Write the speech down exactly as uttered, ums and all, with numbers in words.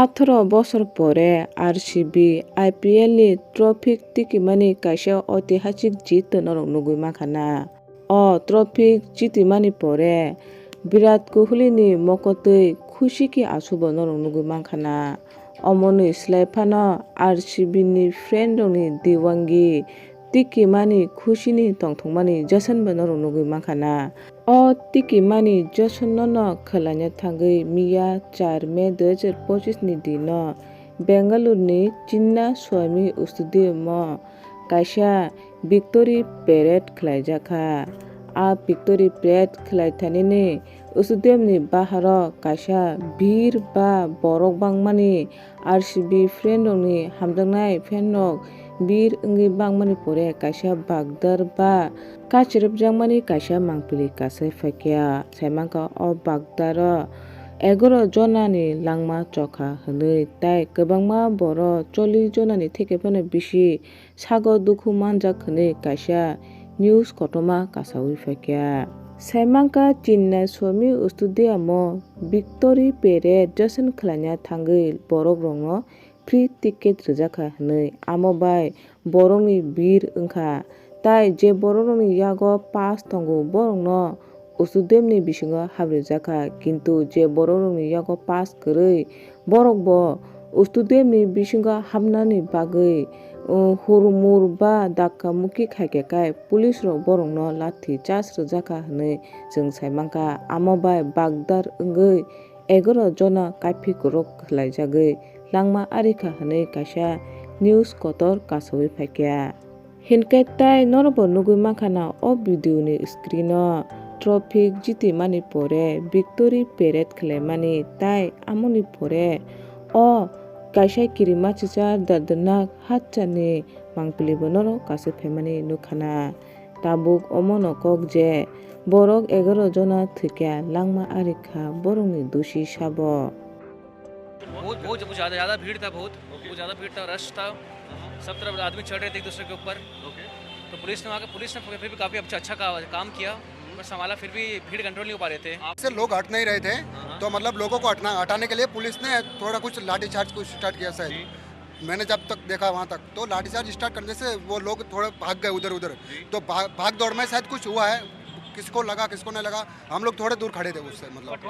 Atharo bosor pore R C B I P L ni trophy tikimani kaisa oitihasik jit norok nugwi mankha na. O trophy jitimani pore Virat Kohli ni mokotwi khusi khe asubo norok nugwi mankha na. Omoni slai phano R C B ni fan rokni diwangi tikimani khusini tongthokmani jasonbo norok nugwi mankha na. O tikimani jasonno no khwlaina thangwi miya char May dui hajar pochis ni dino Bengaluru ni Chinnaswamy Stadium o kaisa victory parade khwlaijakha. A victory parade khwlaithanini stadium ni baharo kaisa bir ba borok bangmani R C B fan rokni hamjaknai fan rok bir wngwi bangmani pore kaisa bagdar ba kachirwkjakmani kaisa mangpili kasai phaikha. Saimankha o bagdaro egaroh jonani langma chokha hwnwi tei kwbangma borok chollish jonani theke phano bisi sago dukhu manjak hwnwi kaisa news kotorma kasaui phaikha. Saimankha Chinnaswamy Stadium o victory parade jasonno khwlaina thangwi borok rokno free ticket rwjakha hwnwi, amo bai borokni bir wngkha. Tai je borok rokni yago pass tongo borokno stadium ni bisingo habrijak kha, kintu je borok rokni yago pass kwrwi borok bo stadium ni bisingo habnani bagwi, uh, hurmur ba dakka mukki khaikhe kai police rok borokno lathi charge rwjak kha hwnwi chwng saimankha. Amo bai bagdar wngwi egaroh jona kaiphikwrwk khwlaijagwi langma arikha hwnwi kaisa news kotor kasaui phaikha. Hinkhe tai norokbo nugwi mankha na o video ni screen o trophy jitimani pore victory parade khwlaimani, tai amoni pore o kaisa kirimachichar Dardanak hachani mangpili bo norok kasaui phaimani nukha na. Tabuk omono kok je borok egaroh jona thwikha langma arikha borokni dusi sabo. बहुत बहुत बहुत ज़्यादा ज़्यादा भीड़ था, बहुत बहुत ज़्यादा भीड़ था, रश था। सब तरफ आदमी चढ़ रहे थे एक दूसरे के ऊपर। तो पुलिस ने वहाँ के पुलिस ने फिर भी काफ़ी अच्छा अच्छा का, काम किया, पर संभाला, फिर भी भीड़ कंट्रोल नहीं हो पा रहे थे। से लोग हट नहीं रहे थे। तो मतलब लोगों को हटना हटाने के लिए पुलिस ने थोड़ा कुछ लाठीचार्ज कुछ स्टार्ट किया शायद। मैंने जब तक देखा वहाँ तक तो लाठीचार्ज स्टार्ट करने से वो लोग थोड़ा भाग गए उधर उधर। तो भाग भाग दौड़ में शायद कुछ हुआ है, किसको लगा किसको नहीं लगा, हम लोग थोड़े दूर खड़े थे उससे। मतलब